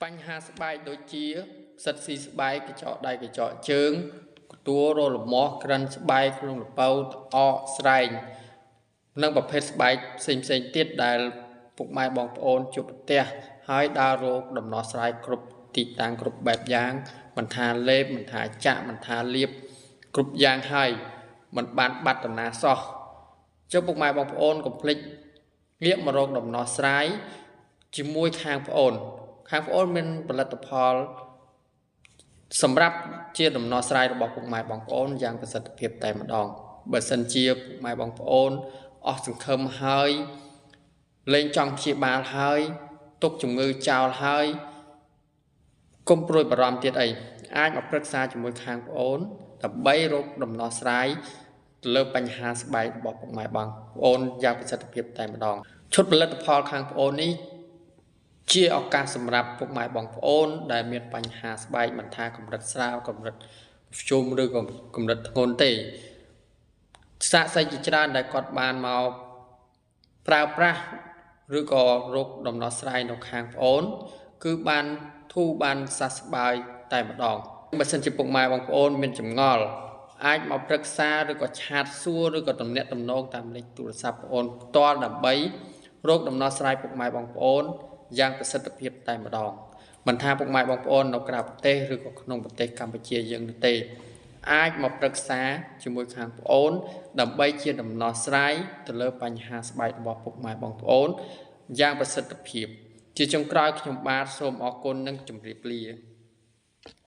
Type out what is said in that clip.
បញ្ហាស្បែកដូចជាផ្សិតស៊ីស្បែកកញ្ចក់ដៃកញ្ចក់ជើងកទួលរលមាស់ក្រិនស្បែកក្នុងល្ពៅត្អកស្រែងនិងប្រភេទស្បែកផ្សេងៗទៀតដែលពុកម៉ែបងប្អូនជួបប្រទះហើយដើររកដំណោះស្រាយគ្រប់ទីតាំងគ្រប់បែបយ៉ាងមិនថាលេបមិនថាចាក់មិនថាលាបគ្រប់យ៉ាងហើយមិនបានបាត់ដំណើរសោះចុះពុកម៉ែបងប្អូនកុំភ្លេចងាកមករកដំណោះស្រាយជាមួយខាងប្អូនខាងប្អូនមានផលិតផលសម្រាប់ជាដំណោះស្រាយរបស់ពុកម៉ែបងប្អូនយ៉ាងប្រសិទ្ធភាពតែម្ដងបើសិនជាពុកម៉ែបងប្អូនអស់សង្ឃឹមហើយលែងចង់ព្យាបាលហើយទុកជំងឺចោលហើយកុំព្រួយបារម្ភទៀតអីអាចមកប្រឹក្សាជាមួយខាងប្អូនដើម្បីរកដំណោះស្រាយទៅលើបញ្ហាស្បែករបស់ពុកម៉ែបងប្អូនយ៉ាងប្រសិទ្ធភាពតែម្ដងឈុតផលិតផលខាងប្អូននេះជាឱកាសសម្រាប់ពុកម៉ែបងប្អូនដែលមានបញ្ហាស្បែកមិនថាកម្រិតស្រាលកម្រិតធ្យមឬក៏កម្រិតធ្ងន់ទេសាកសីជាច្រើនដែលគាត់បានមកប្រើប្រាស់ឬក៏រកដំណោះស្រាយនៅខាងប្អូនគឺបានធូរបានសះស្បើយតែម្ដងបើសិនជាពុកម៉ែបងប្អូនមានចម្ងល់អាចមកប្រឹក្សាឬក៏ឆាតសួរឬក៏ទំនាក់ទំនងតាមលេខទូរស័ព្ទប្អូនផ្ទាល់ដើម្បីរកដំណោះស្រាយពុកម៉ែបងប្អូនយ៉ាងប្រសិទ្ធភាពតែម្ដងមិនថាពុកម៉ែបងប្អូននៅក្រៅប្រទេសឬក៏ក្នុងប្រទេសកម្ពុជាយើងនោះទេអាចមកប្រឹក្សាជាមួយខាងប្អូនដើម្បីជាដំណោះស្រាយទៅលើបញ្ហាស្បែករបស់ពុកម៉ែបងប្អូនយ៉ាងប្រសិទ្ធភាពជាចុងក្រោយខ្ញុំបាទសូមអរគុណនិងជម្រាបលា។